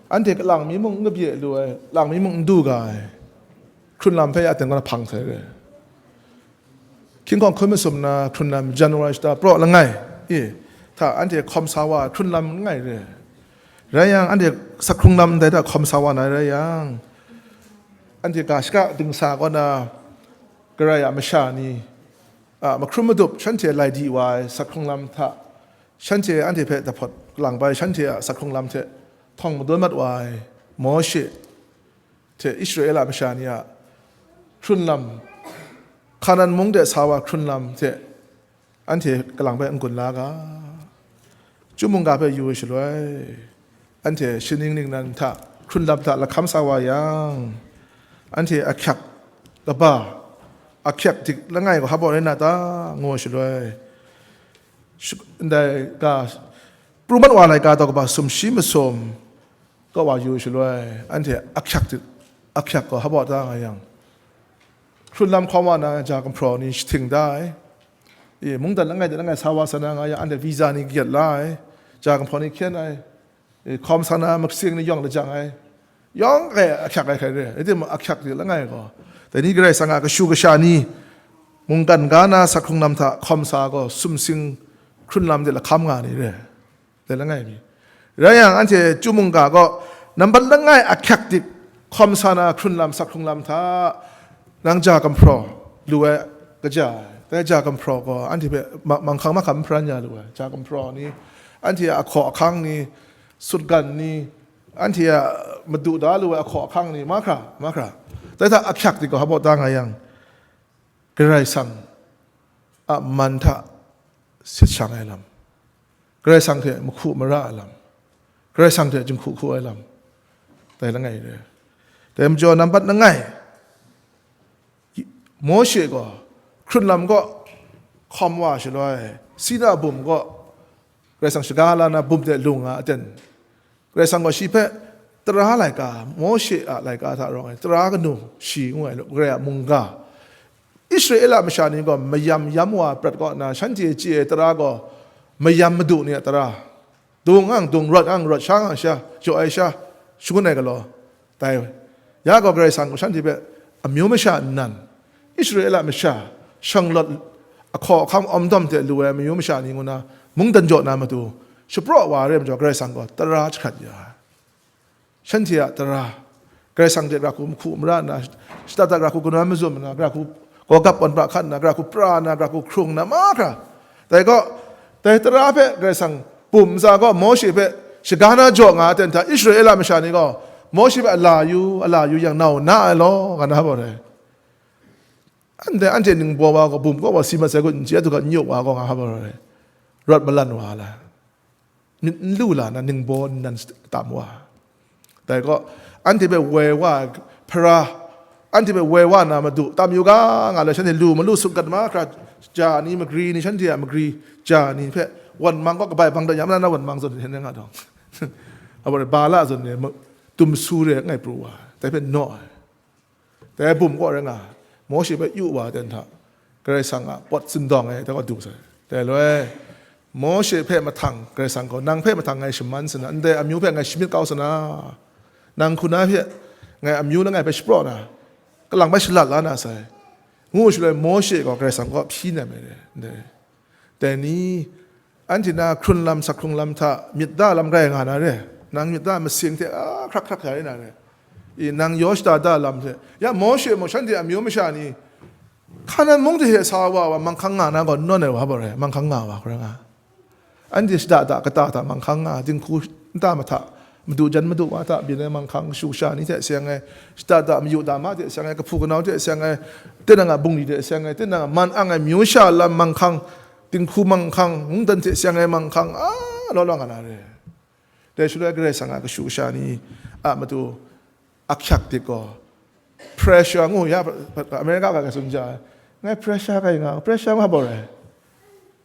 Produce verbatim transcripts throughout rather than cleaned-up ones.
Anhte kalang mi mung n kabye lu ai, kalang mi mung n du ga ai, hkrun lam hpe ya teng kaw na hpang sai re. Hkying hkawng hkun masum na hkrun lam January shata praw langai, e, hta anhte hkawm sa wa ai hkrun lam langai re. Rai yang, anhte sakhkrung lam ndai hta hkawm sa wa na rai yang, anhte ga shaka dingsa kaw na Karai a masha ni a mahkrum madup shanhte lai di wa ai sakhkrung lam hta, shanhte anhte hpe dahpawt lang bai shanhte a sakhkrung lam hte htawng madun mat wa ai Mawshe hte Israela masha ni a hkrun lam, Hkanan mung de sa wa hkrun lam hte anhte kalang bai n-gun la ga. Chyum mungga hpe yu ai shaloi, anhte shaning ningnan hta, hkrun lam hta lahkam sa wa yang, anhte ahkyak kaba, ahkyak dik langai gaw hpa baw rai na ta, ngu ai shaloi, sh-, ndai ga, pru mat wa laika daw kaba sumshi masum kaw wa yu shaloi, anhte ahkyak dik, ahkyak gaw hpa baw ta nga yang, hkrun lam hkawm wa na ja gumhpraw ni shahting da ai. E, mungdan langai de langai sa wa sa na nga yang, anhte visa ni gyet la ai, ja gumhpraw ni hkyen ai, e, hkawm sa na masing ni yawng lajang ai, yawng kai ahkyak ai hkrai re, rai timung, ahkyak de langai gaw, dai ni Karai Kasang a kashu kasha ni, mungkan ga na sakhkrung lam hta hkawm sa gaw, sumsing hkrun lam de lahkam nga ni re. Dai langai mi. Rai yang, anhte chyum mungga gaw, nambat langai ahkyak dik hkawm sa na hkrun lam, sakhkrung lam hta, nang ja gumhpraw lu ai kaja ai. Dai ja gumhpraw gaw, anhte hpe ma-, manghkang mahkam n hparan ya lu ai. Ja gumhpraw ni, anhte a ahkaw ahkang ni, sutgan ni, anhte a madu da lu ai ahkaw ahkang ni, mahkra, mahkra. Dai hta ahkyak dik gaw hpa baw ta nga yang, Karai Kasang a man hta sit shang ai lam, Karai Kasang hte mahku mara ai lam, Karai Kasang hte jinghku hku ai lam, dai langai re. Dai majaw nambat langai, Mawshe gaw hkrun lam kaw hkawm wa shaloi, Sina bum kaw Karai Kasang shaga la na bum de lung nga aten, Karai Kasang gaw shi hpe tara laika, Mawshe a laika hta rawng ai tara kanu shi ngu ai, Karai a mungga. Israela masha ni gaw mayam yam wa prat kaw nna, shanhte chye ai tara gaw mayam madu ni a tara, dung ang dung, rawt ang rawt, sha ang sha, jaw ai sha, shangun ai galaw, dai. Ya gaw Karai Kasang gaw shanhte hpe amyu masha nnan, Israela masha, shanglawt ahkaw ahkang awmdawm hte lu ai amyu masha ni ngu na, mungdan jaw na matu, shapraw wa re majaw, Karai Kasang gaw tara jahkrat ya ai. Shanhte a tara, Karai Kasang hte gara hku mahku mara nna, shada da gara hku kanawn mazum nna, gara hku gawgap gawn pra hkat nna, gara hku pra nna, gara hku hkrung nna, mahkra. Dai gaw, dai tara hpe Karai Kasang bum ntsa gaw Mawshe hpe shaga na jaw nga ai ten hta, Israela masha ni gaw Mawshe hpe a la yu, a la yu yang nau na ai law, nga na hpa rai. Anhte, anhte ningbaw wa gaw bum kaw wa si mat sai kun, n chye, a du ga n yu wa gaw nga hpa rai. Rawt malan wa la. Myit n lu la na ningbaw nnan tam wa. Dai gaw, anhte hpe woi wa ai hpara, anhte hpe woi wa na madu, tam yu ga nga le, shanhte lu malu sutgan mahkra, ja ni magri ni, shanhte a magri ja ni hpe, wan mang gaw kabai bang da ya ma na, wan mang zawn hte n rai nga dawng. Abar Bala zawn ni, ma-, tum su re ngai pru wa, dai hpe naw ai. Dai bum kaw rai nga, Mawshe hpe yu wa ten hta, Karai Kasang a pawt sindawng e, dai gaw du sai. Dai loi, Mawshe hpe mahtang Karai Kasang gaw, "Nang hpe mahtang ngai shaman sa na, ndai amyu hpe ngai shamyit kau sa na, nang hku na hpe ngai amyu langai hpe shapraw na, kalang bai shalat la na sai," ngu shaloi, Mawshe gaw Karai Kasang kaw hpyi nem ai re, ndai. Dai ni, anhte na hkrun lam, sakhkrung lam hta myit da lam rai nga na re, nang myit da masing hte, a, hkrak hkrak ya rai na re. I, nang yaw shada da lam hte, ya Mawshe mung shanhte amyu masha ni, Hkanan mung hte sa wa wa manghkang nga na gaw nawn ai wa hpa rai, manghkang nga wa hkra nga. Anhte shada da kata hta manghkang nga, dinghku nta mahta, madu jan madu wa hta byin ai manghkang, kashu kasha ni hte seng ai, shada da mayu dama hte seng ai, kahpu kanau hte seng ai, tinang a bungli hte seng ai, tinang a man ang ai myu sha lam manghkang, dinghku manghkang, mungdan hte seng ai manghkang, a, law law nga na re. Dai shaloi Karai Kasang a kashu kasha ni a matu ahkyak dik gaw, pressure ngu ya, America ga tsun ja ai, ngai pressure kai nga, pressure nga bau rai.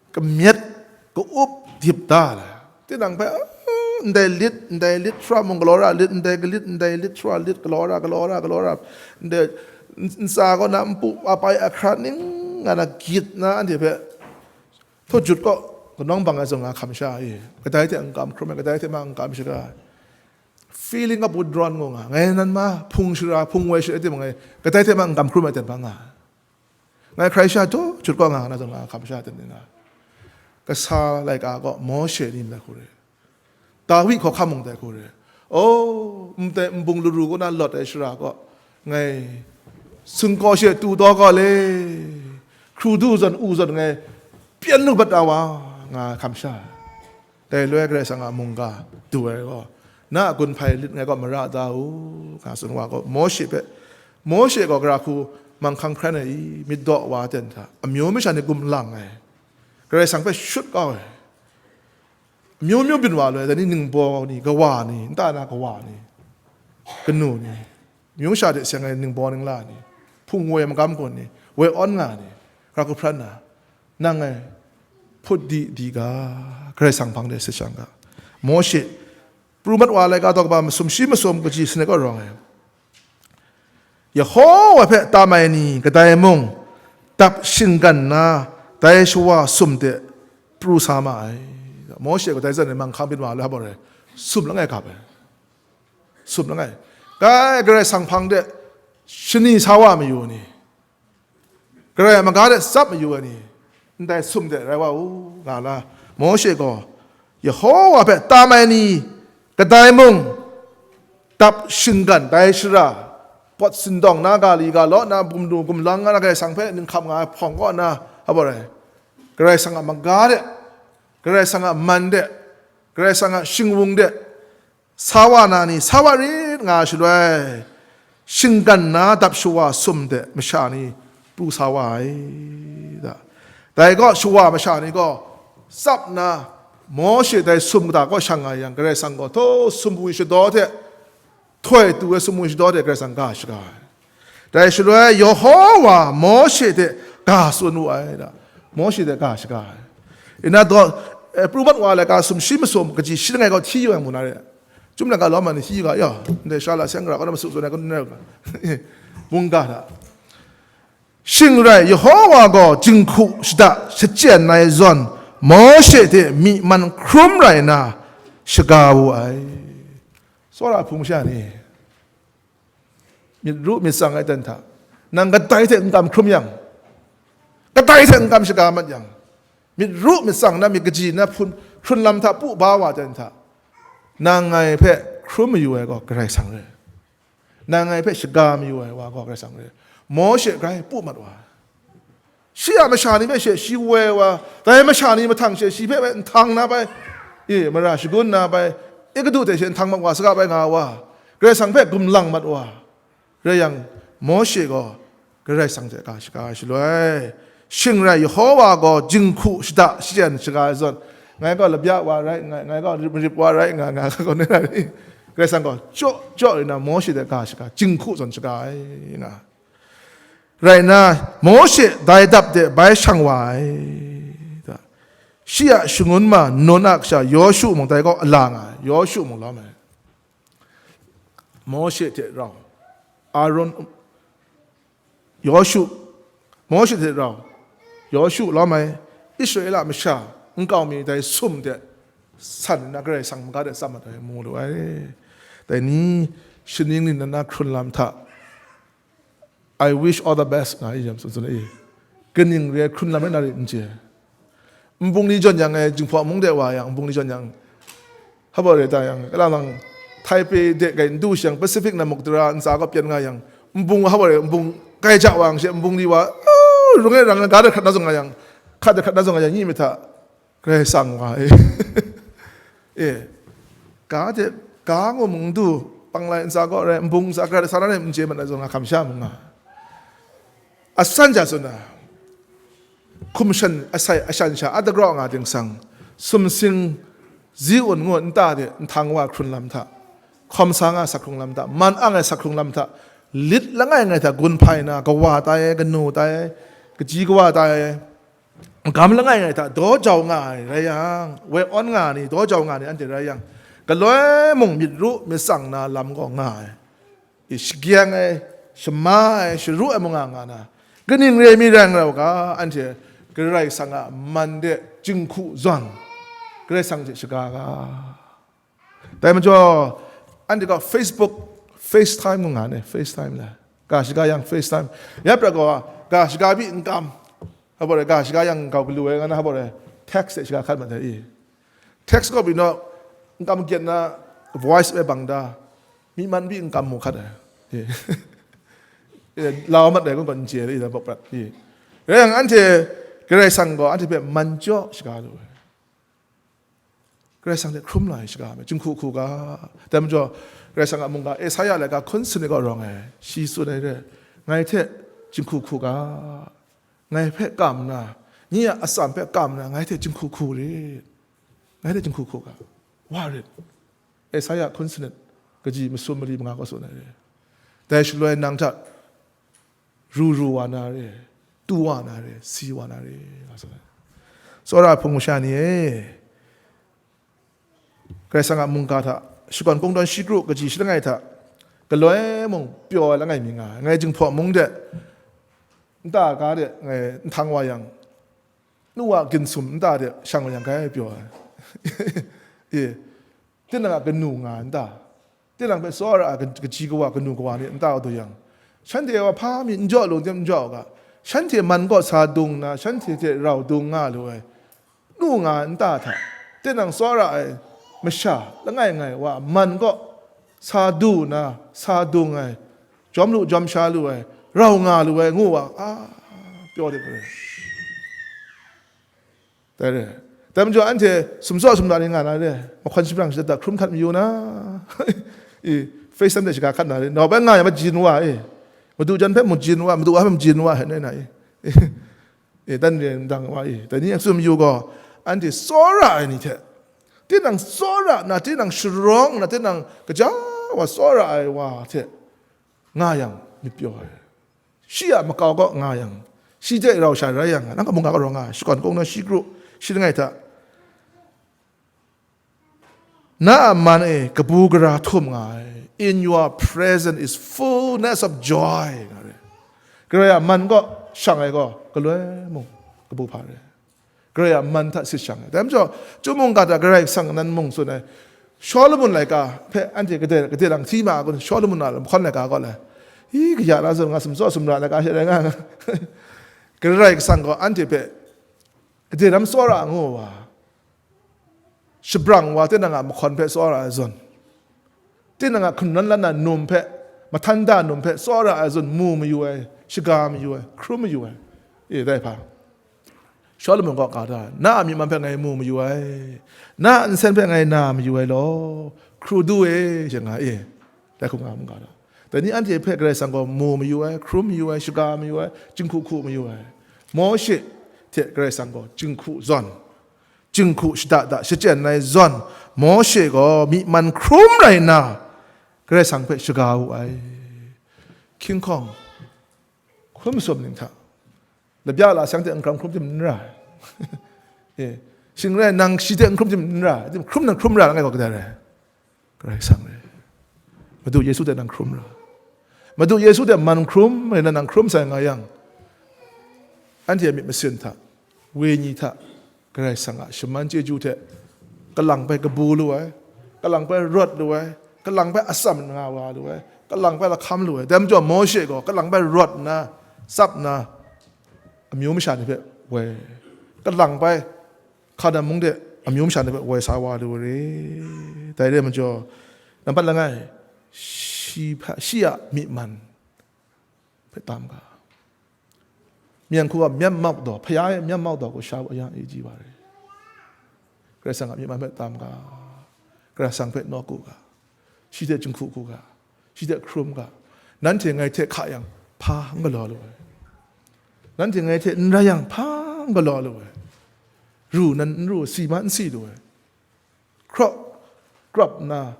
Kamyet, ka-up dip da la. Tinang hpe, ah, ndai lit, ndai lit, sara mung galaw ra lit, ndai galit, ndai lit, sara lit, galaw ra, galaw ra, galaw ra, ndai n-, ntsa kaw na npu apai ahkra ning nga na gyit na anhte hpe, htaw jut kaw, kanawng bang ai zawn nga hkam sha e, kadai hte n kam hkrum ai, kadai hte ma n kam shaga ai. feeling of withdrawn ngu nga, ngai nan ma hpung shara, hpung woi shara timung, ngai kadai hte mung n kam hkrum ai ten bang nga. Ngai hkrai sha jaw jut kaw nga, na zawn nga hkam sha ten nga. Kasa laika gaw Mawshe ni ndai hku re, Dawi hkawhkam mung ndai hku re. O, ndai nbung laru kaw na lawt ai shara gaw, ngai singkaw she tu taw gaw le, hkru du zawn u zawn ngai pyan lu bat da wa, nga hkam sha. Dai loi Karai Kasang a mungga du ai gaw, na a gun hpai lit ngai gaw mara da u, nga tsun wa gaw, Mawshe hpe, Mawshe gaw gara hku manghkang hkran ai i, myit daw wa ten hta, amyu masha ni gumlang ai, Karai Kasang hpe shut kau ai, amyu myu byin wa loi, dai ni ningbaw ni, kawa ni, nta na kawa ni, kanu ni, amyu masha de seng ai ningbaw ningla ni, hpung woi magam kun ni, woi awn nga ni, gara hku hpran na, nang ngai hput di di ga, Karai Kasang hpang de sit shang ga. Mawshe, pru mat wa laika daw kaba masum shi masum kaji sanit kaw rawng ai. Yehowa hpe tam ai ni kadai mung dap shinggan na, dai shawa sum de pru sa ma ai. Mawshe gaw dai zawn e manghkang byin wa lu hap ai, sum langai gap ai. Sum langai. Kai Karai Kasang hpang de shani sa wa mayu ni, Karai a maga de tsap mayu ai ni, ndai sum de rai wa u, nga la. Mawshe gaw, Yehowa hpe tam ai ni kadai mung, dap shinggan dai shara, pawt sindawng na, ga li ga law na, gumlu gumlang nga na, Karai Kasang hpe ninghkap nga ai hpawng kaw na, a bawt ai, Karai Kasang a maga de, Karai Kasang a man de, Karai Kasang a shingwung de, sa wa na ni, sa wa rit nga shaloi, shinggan na dap shawa sum de masha ni pru sa wa ai, da. Dai gaw shawa masha ni gaw tsap na, Mawshe dai sum kata kaw shang nga yang, Karai Kasang gaw htaw sumwi shadaw hte, htoi tu ai sumwi shadaw hte Karai Kasang ga shaga ai. Dai shaloi Yehowa Mawshe hte ga tsun wu ai, da. Mawshe hte ga shaga ai. Ina daw, eh, pru mat wa laika sum shi masum kaji shi langai gaw hti yu ai mu na re. Chyum laika lawm ai ni hti yu ga, ya, ndai sha la seng gara kaw na masu tsun ai, kaw na mungga hta. Shing rai, Yehowa gaw jinghku shada shachyen ai zawn, Mawshe hte myi man hkrum rai nna shaga wu ai. Tsawra hpung masha ni, myit ru myit tsang ai ten hta, nang kadai hte n kam hkrum yang, kadai hte n kam shaga mat yang, myit ru myit tsang na myit kaji na hpun, hkrun lam hta pu ba wa ten hta, nang ngai hpe hkrum mayu ai gaw Karai Kasang re. Nang ngai hpe shaga mayu ai wa gaw Karai Kasang re. Mawshe grai pu mat wa ai. Shi a masha ni hpe she shi woi wa, dai masha ni mahtang she shi hpe bai nhtang na bai, e, mara shagun na bai, Egutu hte she nhtang mat wa saga bai nga wa, Karai Kasang hpe gumlang mat wa. Rai yang, Mawshe gaw Karai Kasang hte ga shaga ai shaloi, shing rai Yehowa gaw jinghku shada shachyen shaga ai zawn, ngai gaw labya wa rai nngai, ngai gaw rip marip wa rai nga, nga gaw ni rai, Karai Kasang gaw jaw jaw rai nna Mawshe hte ga shaga, jinghku zawn shaga ai nga. Rai nna, Mawshe dai dap de bai shang wa ai, da. Shi a shangun ma nun a kasha Yawshu mung dai gaw a la nga ai, Yawshu mung lawm ai. Mawshe hte rau, Aron, Yawshu, Mawshe hte rau, Yawshu lawm ai, Israela masha nkau mi dai sum de san nna Karai Kasang maga de tsap mat ai mu lu ai. Dai ni, shaning ni na na hkrun lam hta, I wish all the best nga i lam tsun tsun ai. Kaning re ai hkrun lam rai na rit n chye. Nbung ni jawn yang e, Jinghpaw mung de wa yang, nbung ni jawn yang, haba re ta yang, kalang lang, Taipei de gai n du shang, Pacific na muk tara ntsa kaw pyan nga yang, nbung haba re, nbung kai ja wa yang she, nbung ni wa, "Oh, rung e rang, ga de hkrat na zung nga yang, hkrat de hkrat na zung nga yang, nyi mi hta?" Karai Kasang wa e. E, ga de, ga ngu mung du, panglai ntsa kaw rai, nbung ntsa kaw rai, sa na rai n chye mat ai zawn nga hkam sha mung nga. Asan ja tsun na, hkum shan asai, ashan sha, a dagraw nga ting sang, sumsing, zi un ngu nta de, nhtang wa hkrun lam hta, hkawm sa nga sa hkrung lam hta, man ang ai sa hkrung lam hta, lit langai ngai hta gun hpai na, kawa tai ai, kanu tai ai, kaji kawa tai ai, gam langai ngai hta daw jau nga ai rai yang, woi awn nga ni, daw jau nga ni anhte rai yang, galoi mung myit ru myit tsang na lam gaw nga ai. I shagyeng ai, shama ai, sharu ai mung nga nga na, kaning re ai mi rai nga ra u ga, anhte Karai Kasang a man de jinghku zawn, Karai Kasang hte shaga ga. Dai majaw, Anhte gaw Facebook, FaceTime ngu nga ne, FaceTime la. Ga shaga yang FaceTime. Ya pra gaw, ga shaga bi n kam. Hpa bawre, ga shaga yang gau galu ai, nga na hpa bawre, text e shaga hkat mat ai i. Text gaw bino, n kam gyet na, voice e bang da, mi man bi n kam mu hkat ai. I. I, lau mat ai, kun gaw n chye ai, i, da bawk prat, i. Rai yang anhte, Karai Kasang gaw, anhte hpe man jaw shaga lu ai. Karai Kasang hte hkrum la ai shaga me, jinghku hku ga. Dai majaw, Karai Kasang a mungga, Esaia laika hkun sanit kaw rawng ai, shi tsun ai re, ngai hte jinghku hku ga. Ngai hpe kam nna, nye a atsam hpe kam nna, ngai hte jinghku hku rit. Ngai hte jinghku hku ga. Wa rit. Esaia hkun sanit, kaji masum mali manga kaw tsun ai re. Dai shaloi nang hta ru ru wa na re, tu wa na re, si wa na re, nga tsun ai. Tsawra ai hpung masha ni e, Karai Kasang a mungga hta, shakawn kungdawn shi kru kaji shi langai hta, galoi mung pyaw ai langai mi nga ai. Ngai Jinghpaw mung de, nta ga de ngai nhtang wa yang, nu wa ginsum nta de shang wa yang, grai pyaw ai. E, tinang a kanu nga ai nta? Tinang hpe tsawra ai kaji kawa, kanu kawa ni nta kau du yang, shanhte wa hpa mi n jaw lung tim n jaw u ga, shanhte man kaw sa dung nna, shanhte hte rau dung nga lu ai, nu nga ai nta hta, tinang tsawra ai masha langai ngai wa man kaw sa du nna, sa dung ai, jawm lu jawm sha lu ai, rau nga lu ai, ngu wa, a, pyaw de, dai re. Dai majaw anhte sumtsaw sumla ni nga na re, mahkawn shabrang shadat hkrum hkat mayu na, i, FaceTime de shaga hkat na re, nau bai nga yang majin wa, e, madu jan hpe mujin wa, madu wa hpe mujin wa, he nai na, i, e, dan re ndang wa, i, dai ni a tsun mayu gaw, anhte tsawra ai ni hte, tinang tsawra nna, tinang sharawng nna, tinang kaja wa tsawra ai wa hte nga yang, myit pyaw ai. Shi a makau kaw nga yang, shi hte rau sha rai yang, nang kaw mungga kaw rawng nga ai, shakawn kungdawn shi kru shi langai hta, na a man e kabu gara htum nga ai. In your presence is fullness of joy, nga re. Karai a man kaw shang ai gaw, galoi mung kabu hpa re. Karai a man hta sit shang ai. Dai majaw, chyum mungga hta Karai Kasang nan mung tsun ai, Shawlumon laika hpe anhte gade, gade lang hti ma kun, Shawlumon a mahkawn laika gaw le, i, kaya na zawn nga sumtsaw sumra laika she rai nga, Karai Kasang gaw anhte hpe gade lam tsawra ngu wa, shabrang wa tinang a mahkawn hpe tsawra ai zawn, tinang a hkun nawn lan na num hpe, mahtan da num hpe tsawra ai zawn mu mayu ai, shaga mayu ai, hkrum mayu ai. E, dai hpa, Shawlumon kaw ka da, na a myi man hpe ngai mu mayu ai, na a nsen hpe ngai na mayu ai law, hkru du e, she nga e, dai hkrum nga mu ga da. Dai ni anhte hpe Karai Kasang gaw mu mayu ai, hkrum mayu ai, shaga mayu ai, jinghku hku mayu ai. Mawshe hte Karai Kasang gaw jinghku zawn, jinghku shada da shachyen ai zawn, Mawshe gaw myi man hkrum rai nna, Karai Kasang hpe shaga wu ai. Hkying hkawng hkrum masum ning hta, labya la seng hte n hkrum tim n ra ai. E, shing rai nang shi hte n hkrum tim n ra ai, hkrum nang hkrum ra langai gaw kadai rai? Karai Kasang rai. Madu Yesu hte nang hkrum ra. Madu Yesu hte man hkrum rai na nang hkrum sai nga yang, anhte a myit masin hta, wenyi hta, Karai Kasang a shaman chyeju hte kalang bai kabu lu ai, kalang bai rawt lu ai, kalang bai atsam nga wa lu ai, kalang bai lahkam lu ai. Dai majaw Mawshe gaw kalang bai rawt nna, tsap nna, amyu masha ni hpe woi, kalang bai Hkanan mung de amyu masha ni hpe woi sa wa lu ai re. Dai re ai majaw, nampat langai, shi hpa, shi a myi man hpe tam ga. Myen hku a myen mau daw, hpaya e myen mau daw gaw sha wa yang e ji wa re. Karai Kasang a myi man hpe tam ga. Karai Kasang hpe nawku ga. Shi hte jinghku hku ga. Shi hte hkrum ga. Nanhte ngai hte hka yang, hpa n galaw lu ai. Nanhte ngai hte n rai yang, hpa n galaw lu ai. Ru nan n ru, si ma n si lu ai. Hkraw, grap nna,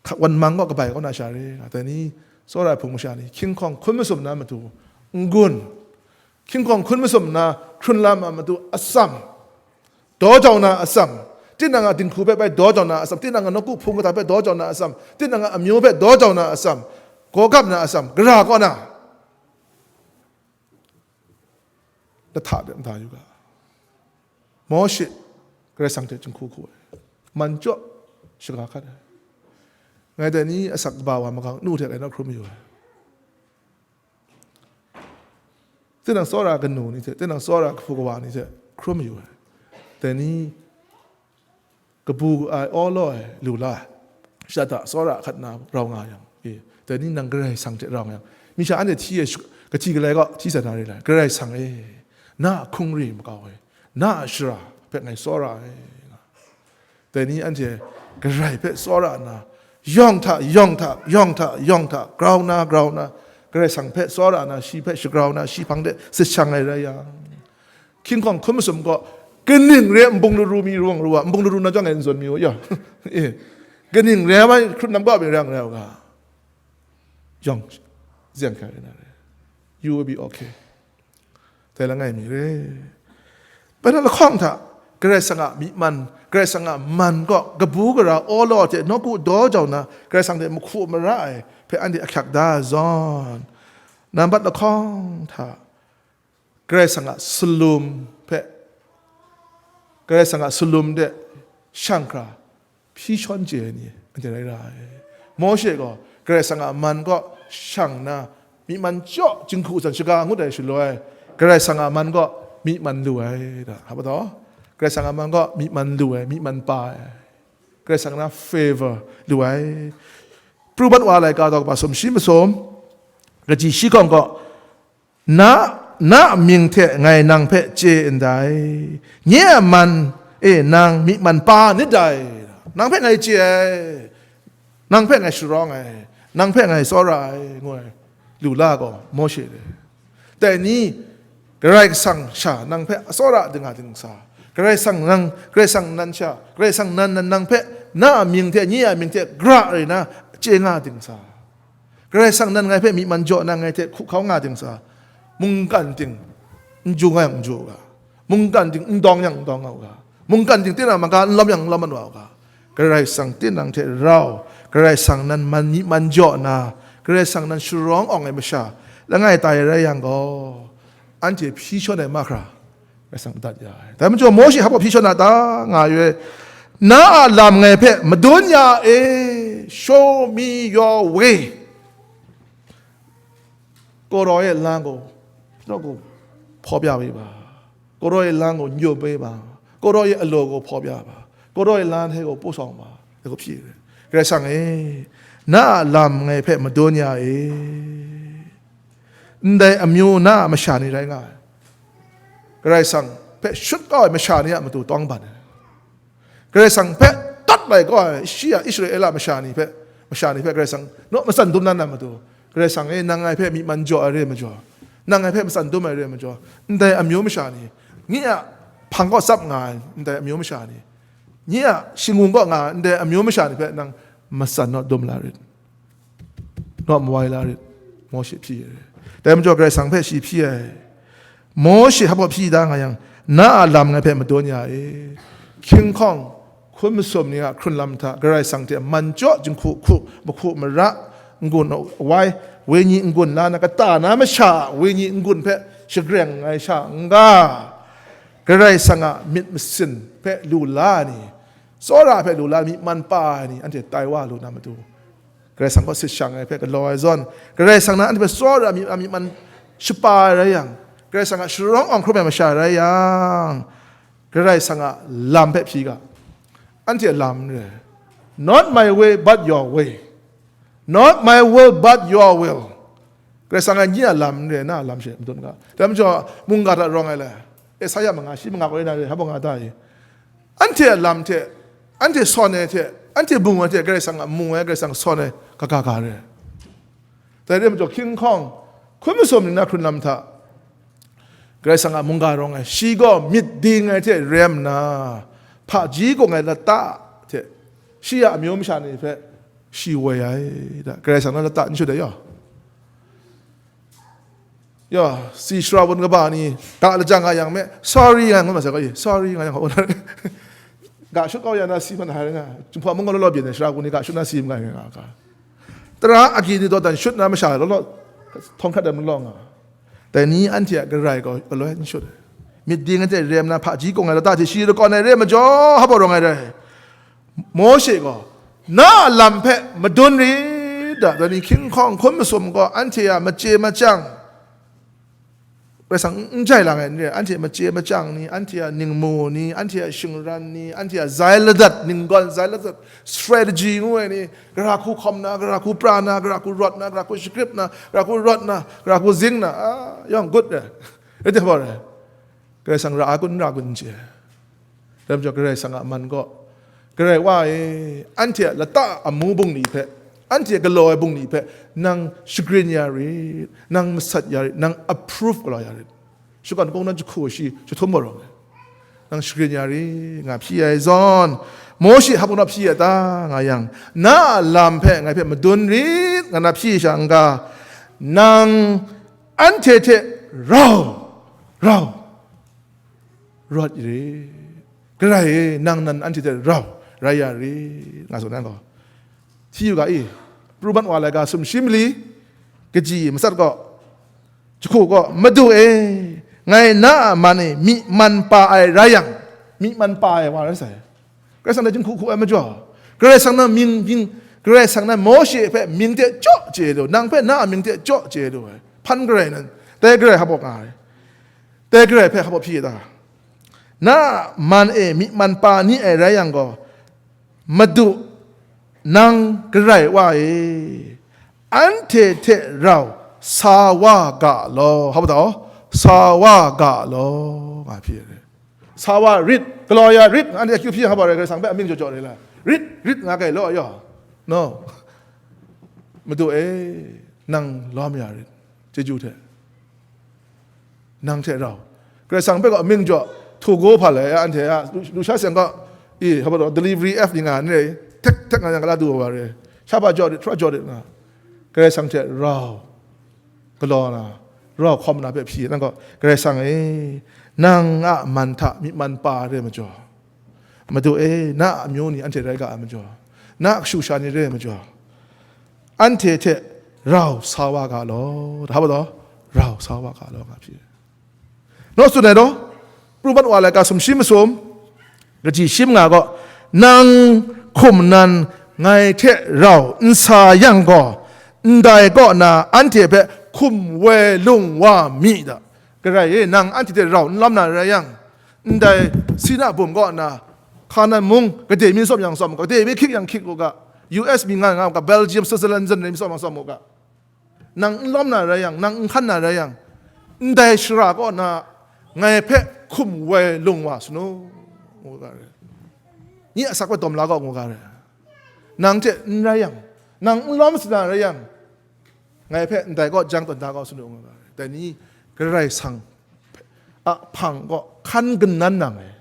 hka-, wan mang gaw kabai kaw na sha re, nga dai ni, tsawra ai hpung masha ni, hkying hkawng hkun masum na matu, n-gun, hkying hkawng hkun masum na, hkrun lam a matu, atsam, daw jau na atsam, tinang a dinghku hpe bai daw jau na atsam, tinang a nawku hpung kata hpe daw jau na atsam, tinang a amyu hpe daw jau na atsam, gaw gap na atsam, gara kaw na, lahta de mada yu ga. Mawshe, Karai Kasang hte jinghku hku ai, man jaw shaga hkat ai. Ngai dai ni asak kaba wa makau nu hte ngai naw hkrum yu ai. Tinang tsawra kanu ni hte, tinang tsawra kahpu kawa ni hte hkrum yu ai. Dai ni kabu ai, awlaw ai, lu la ai. Shada tsawra hkat na rau nga yang, e, dai ni nang Karai Kasang hte rau nga yang, mi sha anhte hti ai shu-, kahti galai kaw hti tsan na re ai. Karai Kasang e, na a hkungri makau e, na a shara hpe ngai tsawra ai, nga. Dai ni anhte Karai hpe tsawra nna, yawng hta, yawng hta, yawng hta, yawng hta, grau na, grau na, Karai Kasang hpe tsawra nna, shi hpe shagrau na, shi hpang de sit shang ai rai yang, hkying hkawng hkun masum gaw, kaning re ai nbung laru mi rawng ru a, nbung laru na chyawm ngai n zawn mi u, ya. E, kaning re ai hkrun lam gaw myit rang rai u ga, yawng, zeng hkrai na re, you will be okay. Dai langai mi re. Bai na lahkawng hta, Karai Kasang a myi man, Karai Kasang a man gaw kabu gara awlaw hte nawku daw jau na, Karai Kasang hte mahku mara ai hpe anhte ahkyak da ai zawn, nambat lahkawng hta, Karai Kasang a salum hpe, Karai Kasang a salum de shang hkra, hpyi shawn chye ai ni anhte rai ra ai. Mawshe gaw Karai Kasang a man kaw shang nna, myi man jaw jinghku san shaga ngut ai shaloi, Karai Kasang a man kaw myi man lu ai, da, hpa taw, Karai Kasang a man kaw myi man lu ai, myi man pa ai, Karai Kasang na favor lu ai. Pru mat wa laika daw kaba sumshi masum, kaji shi hkawng gaw, na, na a mying hte ngai nang hpe chye ndai, nye a man e nang myi man pa nit dai, nang hpe ngai chye ai, nang hpe ngai sharawng ai, nang hpe ngai tsawra ai, ngu ai lu la gaw Mawshe re. Dai ni, Karai Kasang sha nang hpe atsawra dinga dingsa, Karai Kasang nang, Karai Kasang nan sha, Karai Kasang nan nan nang hpe na a mying hte, nye a mying hte gra rai na chye nga dingsa, Karai Kasang nan ngai hpe myi man jaw na ngai hte hku hkau nga dingsa, mungkan ting n ju nga yang n ju u ga, mungkan ting n dawng yang n dawng nga u ga, mungkan ting tinang maga n lawm yang n lawm mat wa u ga, Karai Kasang tinang hte rau, Karai Kasang nan man myi man jaw na, Karai Kasang nan sharawng awng ai masha langai tai rai yang gaw, anhte hpyi shawn ai mahkra, Karai Kasang dat ya ai. Dai majaw Mawshe hpa gaw hpyi shawn a ta nga ai, na a lam ngai hpe madun ya e, show me your way. Kawraw e lan gaw, nawku hpaw bya we ba, kawraw e lan gaw nyum we ba, kawraw e alaw gaw hpaw bya ba, kawraw e lan hte gaw pawsawng ba, dai gaw hpyi re. Karai Kasang e, na a lam ngai hpe madun ya e, ndai amyu na a masha ni rai nga ai. Karai Kasang hpe shut kau ai masha ni a matu tawng ban ai. Karai Kasang hpe tat lai kau ai, shi a Israela masha ni hpe, masha ni hpe Karai Kasang naw matsan dum na na matu, Karai Kasang e, nang ngai hpe myi man jaw ai re ai majaw, nang ngai hpe matsan dum ai re ai majaw, ndai amyu masha ni, nye a hpang kaw tsap nga ai ndai amyu masha ni, nye a shingung kaw nga ai ndai amyu masha ni hpe nang matsan naw dum la rit, naw mawai la rit, Mawshe hpyi ai re. Dai majaw Karai Kasang hpe shi hpyi ai. Mawshe hpa gaw hpyi da nga yang, na a lam ngai hpe madun ya e. Hkying hkawng hkun masum ni a hkrun lam hta Karai Kasang hte man jaw jinghku hku, mahku mara, n-gun wai, wenyi n-gun la na, kata na masha a wenyi n-gun hpe shagreng ai sha n-ga, Karai Kasang a myit masin hpe lu la ai ni, tsawra hpe lu la ai myi man pa ai ni, anhte tai wa lu na matu, Karai Kasang kaw sit shang ai hpe galaw ai zawn, Karai Kasang na anhte hpe tsawra myi, myi man shapa ai rai yang, Karai Kasang a sharawng awng hkrum ai masha rai yang, Karai Kasang a lam hpe hpyi ga, anhte a lam n re, not my way but your way, not my will but your will. Karai Kasang a nye a lam n re, na a lam she madun ga. Dai majaw, mungga hta rawng ai le, Esaia manga shi manga kaw e na re, hpa nga ta i? Anhte a lam hte, anhte sawn ai hte, anhte bung ai hte, Karai Kasang a mu ai, Karai Kasang sawn ai, kaga ga re. Dai re majaw, hkying hkawng hkun masum ni na hkrun lam hta, Karai Kasang a mungga rawng ai, shi gaw myit ding ai hte rem nna, hpaji kung ai lata hte, shi a amyu masha ni hpe shi woi ai, da, Karai Kasang na lata n shut ai yaw. Ya, si shara wun kaba ni, ga lajang nga yang me, sorry nga ngu ma sai gaw, sorry nga yang gaw, ga shut kau ya na si man hai nga, Jinghpaw mung gaw law law byin ai shara wun ni ga shut na si nga nga ga. Tara agyi ni dawdan shut na masha law law, htawng hkrat ai law nga. Dai ni anhte a Karai gaw galoi n shut ai. Myit ding anhte rem na hpaji kung ai lata hte shi lakawn ai re ai majaw, hpa rawng ai rai. Mawshe gaw Na a lam hpe madun rit da, dai ni hkying hkawng hkun masum gaw anhte a machye machyang, Karai Kasang n jai lang ai n re, anhte machye machyang ni, anhte a ningmu ni, anhte a shingran ni, anhte a zai ladat, ninggawn zai ladat, strategy ngu ai ni, gara hku hkawm na, gara hku pra na, gara hku rawt na, gara hku shagrip na, gara hku rawt na, gara hku zing na, a, yawng gut re. Rai timung, Karai Kasang ra ai kun, n ra ai kun n chye. Dai majaw Karai Kasang a man gaw, Karai Wa e, anhte a lata amu bungli hpe, anhte galaw ai bungli hpe, nang shagrin ya rit, nang masat ya rit, nang approve galaw ya rit. Shakawn Kungdawn jahku shi jahtum garawng e, nang shagrin ya rit, nga hpyi ai zawn, Mawshe hap nna hpyi ai ta, nga yang, na a lam hpe ngai hpe madun rit, nga na hpyi sha n ga, nang anhte hte rau, rau, rawt rit. Karai e, nang nan anhte hte rau rai ya rit, nga tsun ai gaw. Hti yu ga i, pru mat wa laika sumshi mali, kaji matsat gaw, jahku gaw, Madu e, ngai na a man e myi man pa ai rai yang, myi man pa ai wa rai sai. Karai Kasang dai jinghku hku ai majaw, Karai Kasang na mying, mying, Karai Kasang na Mawshe hpe mying hte jaw chye lu, nang hpe na a mying hte jaw chye lu ai. Hpan Karai nan, dai Karai hpa baw nga ai. Dai Karai hpe hpa baw hpyi ta? Na a man e myi man pa ni ai rai yang gaw, Madu, nang Karai Wa e, anhte hte rau sa wa ga law, hpa baw ta? Sa wa ga law, nga hpyi ai. Sa wa rit, galaw ya rit, anhte akyu hpyi hpa baw rai, Karai Kasang hpe amying jaw jaw rai la. Rit, rit nga ga law, yaw. No. Madu e, nang lawm ya rit, chyeju hte. Nang hte rau. Karai Kasang hpe gaw amying jaw, htu gaw hpa lai, anhte a, lu, lusha seng gaw, i, hpa baw ta? Delivery F ni nga n rai, tek, tek nga yang gala du wa rai. Sha hpa jaw rit, hkra jaw rit nga. Karai Kasang hte rau galaw na, rau hkawm na hpe hpyi, nang gaw, Karai Kasang e, nang a man hta myi man pa re majaw, Madu e, na a amyu ni anhte rai ga ai majaw, na a kashu sha ni re ai majaw, anhte hte rau sa wa ga law, hpa baw ta? Rau sa wa ga law, nga hpyi. Naw tsun ai daw, pru mat wa laika sumshi masum, kaji shi manga gaw, nang hkum nan ngai hte rau n sa yang gaw, ndai kaw na anhte hpe hkum woi lung wa mi da. Karai e, nang anhte hte rau n lawm na rai yang, ndai Sina bum kaw na, Hkanan mung, gade mi tsawm yang tsawm u ga, gade mi hkyik yang hkyik u ga, U S mi nga nga u ga, Belgium, Switzerland, zen mi tsawm yang tsawm u ga, nang n lawm na rai yang, nang n hkan na rai yang, ndai shara kaw na ngai hpe hkum woi lung wa sanu, ngu ga rai. Nye asak hpe dawm la gaw, ngu ga rai. Nang hte n rai yang, nang n lawm sa na rai yang, ngai hpe ndai kaw jang tawn da gaw sanu, ngu ga rai. Dai ni Karai Kasang a hpang kaw hkan kanan nang ai.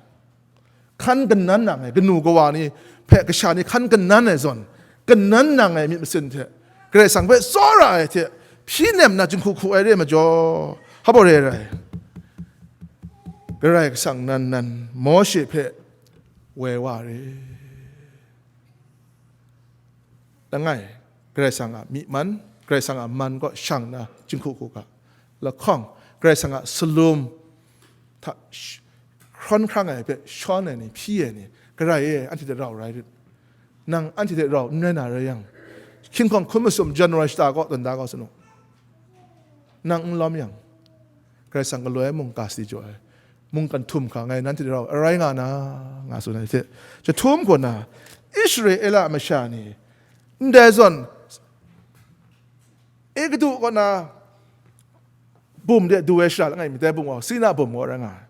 Hkan kanan nang ai, kanu kawa ni hpe kasha ni hkan kanan ai zawn, kanan nang ai myit masin hte, Karai Kasang hpe tsawra ai hte, hpyi nem na jinghku hku ai re ai majaw, hpa baw re ai rai? Karai Kasang nan nan Mawshe hpe woi wa re. Langai, Karai Kasang a myi man, Karai Kasang a man kaw shang na jinghku hku ga, lahkawng, Karai Kasang a salum hta sh-, hkrawn hkrang ai hpe shawn ai ni, hpyi ai ni, Karai e, anhte hte rau rai rit. Nang anhte hte rau n rai na rai yang, hkying hkawng hkun masum January shata kaw tawn da kau sanu. Nang n lawm yang, Karai Kasang galoi mungga si jaw ai, mungkan htum hkra ngai nanhte rau arai nga na, nga tsun ai hte, jahtum kaw na, Israela masha ni, ndai zawn, Egutu kaw na bum de du ai shara langai mi, dai bum gaw Sina bum gaw rai nga ai.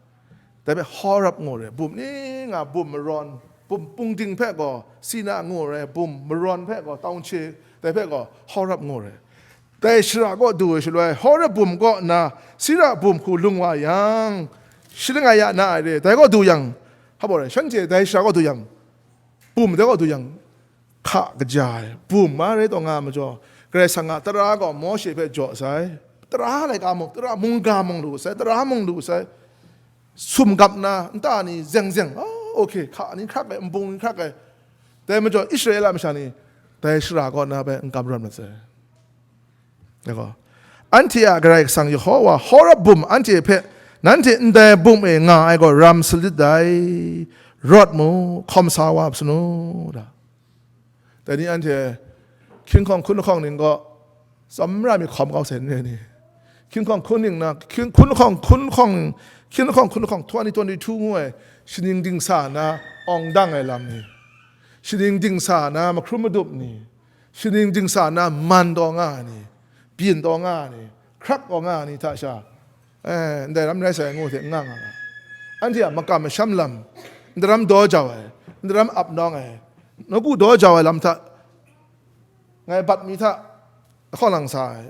Dai hpe Horeb ngu re, bum ni nga bum marawn, bum pungding hpe gaw Sina ngu re, bum marawn hpe gaw tawngche, dai hpe gaw Horeb ngu re. Dai shara kaw du ai shaloi, Horeb bum kaw nna Sina bum hku lung wa yang, shi langai ya na ai re, dai kaw du yang, hpa baw rai, shanhte dai shara kaw du yang, bum dai kaw du yang, hka kaja ai, bum a rai taw nga ai majaw, Karai Kasang a tara gaw Mawshe hpe jaw sai, tara laika mung, tara mungga mung lu sai, tara mung lu sai, sum gap na nta ni zeng zeng, oh, okay, hka ni hkrak ai, nbung ni hkrak ai, dai majaw Israela masha ni dai shara kaw na hpe n kam rawt mat sai. Dai gaw, anhte a Karai Kasang Yehowa Horeb bum anhte hpe, nanhte ndai bum e nga ai gaw ram salit dai, rawt mu, hkawm sa wa sanu da. Dai ni anhte hkying hkawng hkun lahkawng ning gaw tsawmra mi hkawm kau sai n rai ni? Hkying hkawng hkun ning na, hkying hkun lahkawng, hkun lahkawng, hkying lahkawng hkun lahkawng twenty twenty-two ngu ai, shaning dingsa na awng dang ai lam ni, shaning dingsa na mahkrum madup ni, shaning dingsa na man taw nga ai ni, byin taw nga ai ni, hkrak taw nga ai ni hta sha, eh, ndai ram rai sai ngu hte n nga nga ai. Anhte a makam masham lam, ndaram daw jau ai, ndaram ap nawng ai, nawku daw jau ai lam hta, ngai bat mi hta lahkawng lang sa ai,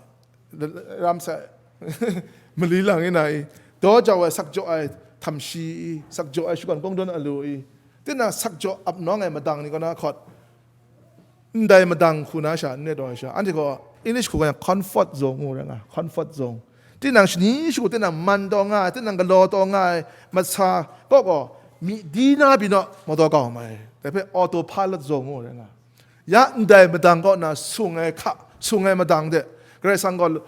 ram sai, mali lang i na i, daw jau ai, sakjaw ai, htam shi i, sakjaw ai, shakawn kawngdawn alu i, tinang sakjaw ap nawng ai madang ni kaw na hkawt, ndai madang hku na sha, n ret ai sha, anhte gaw English hku gaw comfort zone ngu rai nga, comfort zone. Tinang shani shagu, tinang man taw nga ai, tinang galaw taw nga ai, masa kaw gaw, mi di na pyi naw, mawtaw kau mai, dai hpe autopilot zone ngu rai nga. Ya ndai madang kaw na sung ai hka, sung ai madang de, Karai Kasang gaw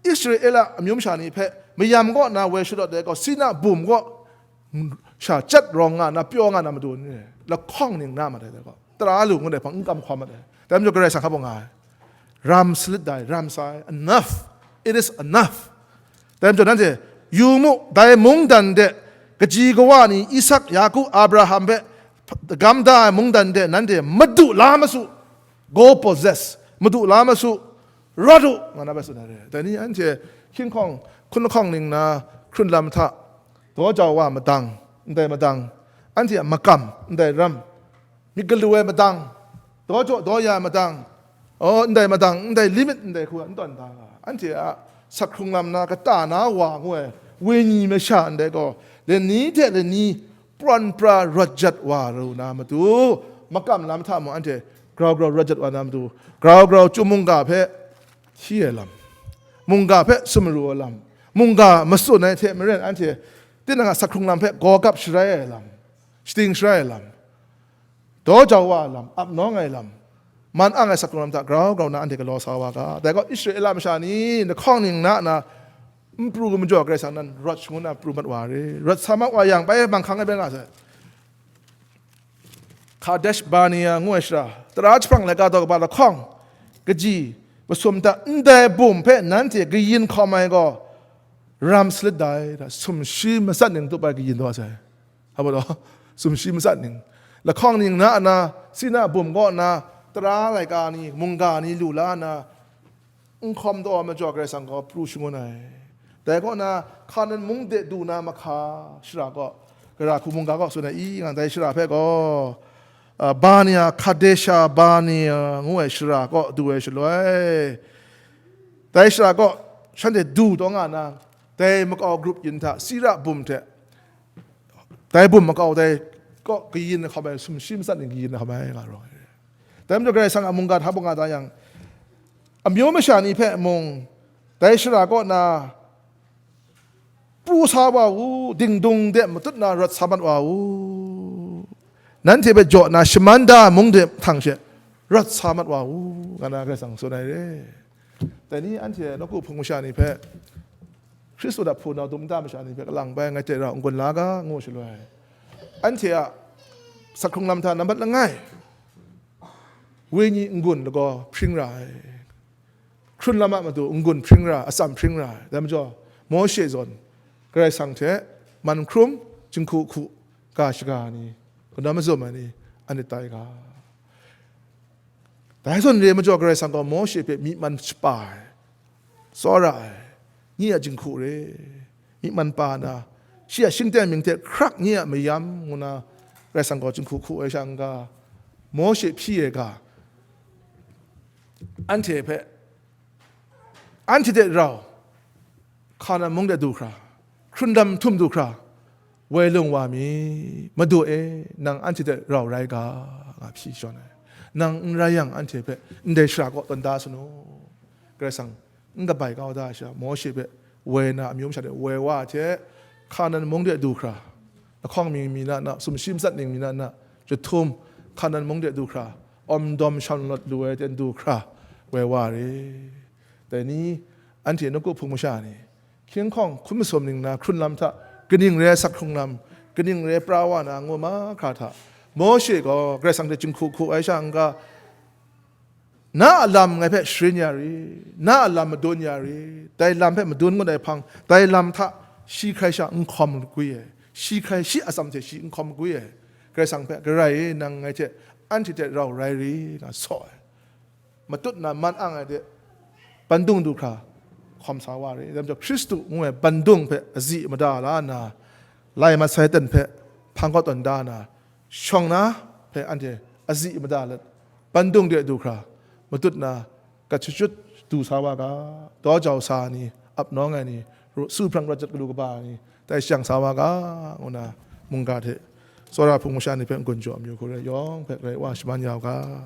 Israela amyu masha ni hpe mayam kaw na woi shadawt ai gaw, Sina bum kaw sha chyat rawng nga na, pyaw nga na matu ni, lahkawng ning na mat ai dai gaw, tara lu ngut ai hpang n kam hkawm mat ai. Dai majaw Karai Kasang hkap nga ai, ram salit dai, ram sa ai, enough, it is enough. Dai majaw nanhte, yu mu, dai mungdan de kaji kawa ni, Isak, Yaku, Abraham hpe gam da ai mungdan de nanhte madu la masu, go possess, madu la masu, rawt u, nga na bai tsun ai re. Dai ni anhte hkying hkawng hkun lahkawng ning na hkrun lam hta, daw jau wa madang, ndai madang, anhte a makam, ndai ram, myit galu ai madang, daw jaw daw ya ai madang, oh, ndai madang, ndai limit, ndai hku n tawn da nga, anhte a sak hkrung lam na kata na wa ngu ai wenyi masha ndai gaw, lani hte lani prawn pra rawt jat wa lu na matu, makam lam hta mung anhte grau grau rawt jat wa na matu, grau grau chyum mungga hpe hti ai lam, mungga hpe sumru ai lam, mungga matsun ai hte maren anhte tinang a sak hkrung lam hpe gaw kap sharai ai lam, shating sharai ai lam, daw jau wa ai lam, ap nawng ai lam, man ang ai sak hkrung lam hta grau grau na anhte galaw sa wa ga. Dai gaw Israela masha ni, lahkawng ning na na n pru majaw, Karai Kasang nan rawt shangun na pru mat wa re. Rawt sa mat wa yang, bai manghkang ai bai nga sai. Kadesh Barnea ngu ai shara, tara jahprang laika daw kaba lahkawng, kaji masum hta ndai bum hpe nanhte kayin hkawm ai gaw, ram salit dai, sumshi matsat ning tup ai kayin taw sai. Hpa taw, sumshi matsat ning, lahkawng ning na na, Sina bum kaw na, tara laika ni, mungga ni lu la na, n hkawm taw ai majaw Karai Kasang gaw pru shangun ai. Dai kaw na, Hkanan mung de du na mahka shara kaw, gara hku mungga kaw tsun ai i, nga dai shara hpe gaw, a, Barnea, Kadesha Barnea ngu ai shara kaw du ai shaloi, dai shara kaw shanhte du taw nga na, dai makau grup yin hta, Sira bum hte, dai bum makau dai kaw kayin hkam ai, sumshi matsat ning kayin hkam ai nga rawng ai. Dai majaw Karai Kasang a mungga hta bung nga da yang, amyu masha ni hpe mung, dai shara kaw na pru sa wa u, dingdung de matut na rawt sa mat wa u, nanhte hpe jaw na shaman da ai mung de htang she rawt sa mat wa u, nga na Karai Kasang tsun ai re. Dai ni anhte nawku hpung masha ni hpe, Hkristu hta hpunau dum nta masha ni hpe kalang bai ngai hte rau n-gun la ga, ngu shaloi, anhte a sak hkrung lam hta nambat langai, wenyi n-gun lagaw hpring ra ai, hkrun lam a matu n-gun hpring ra, atsam hpring ra ai. Dai majaw, Mawshe zawn Karai Kasang hte man hkrum, jinghku hku, ga shaga ni, kanawn mazum ai ni, anhte tai ga. Dai zawn re majaw Karai Kasang gaw Mawshe hpe myi man shapa ai, tsawra ai, nye a jinghku re, myi man pa na, shi a shingteng mying hte hkrak nye a mayam ngu na, Karai Kasang gaw jinghku hku ai sha n-ga, Mawshe hpyi ai ga, anhte hpe, anhte hte rau Hkanan mung de du hkra, hkrun lam htum du hkra, woi lung wa mi, Madu e, nang anhte hte rau rai ga, nga hpyi shadawn ai. Nang n rai yang, anhte hpe ndai shara kaw tawn da sa nu. Karai Kasang n kabai kau da ai sha, Mawshe hpe woi na, amyu masha de woi wa ai hte, Hkanan mung de du hkra, lahkawng mi mi na na, sumshi matsat ning mi na na, jahtum, Hkanan mung de du hkra, awm dawm shan lawt lu ai ten du hkra, woi wa re. Dai ni, anhte nawku hpung masha ni, hkying hkawng hkun masum ning na hkrun lam hta, kaning rai sak hkrung lam, kaning rai pra wa na ngu mahkra hta, Mawshe gaw Karai Kasang hte jinghku hku ai sha n-ga, Na a lam ngai hpe sharin ya ri, na a lam madun ya ri, dai lam hpe madun ngut ai hpang, dai lam hta shi hkrai sha n hkawm lagwi ai, shi hkrai shi atsam hte shi n hkawm lagwi ai, Karai Kasang hpe, Karai e, nang ngai hte anhte hte rau rai ri, nga saw ai. Matut na man ang ai de, bandung du hkra hkawm sa wa re. Dai majaw Hkristu ngu ai bandung hpe azi mada la nna, lai masai ten hpe hpang kawt tawn da na, shawng na hpe anhte azi mada let, bandung de du hkra, matut na kat shachyut du sa wa ga, daw jau sa ni, ap nawng ai ni, ru-, su hprang rawt jat galu kaba ni, tai shajang sa wa ga, ngu na mungga hte tsawra hpung masha ni hpe n-gun jaw amyu hku re yawng hpe Karai Wa shaman ya u ga.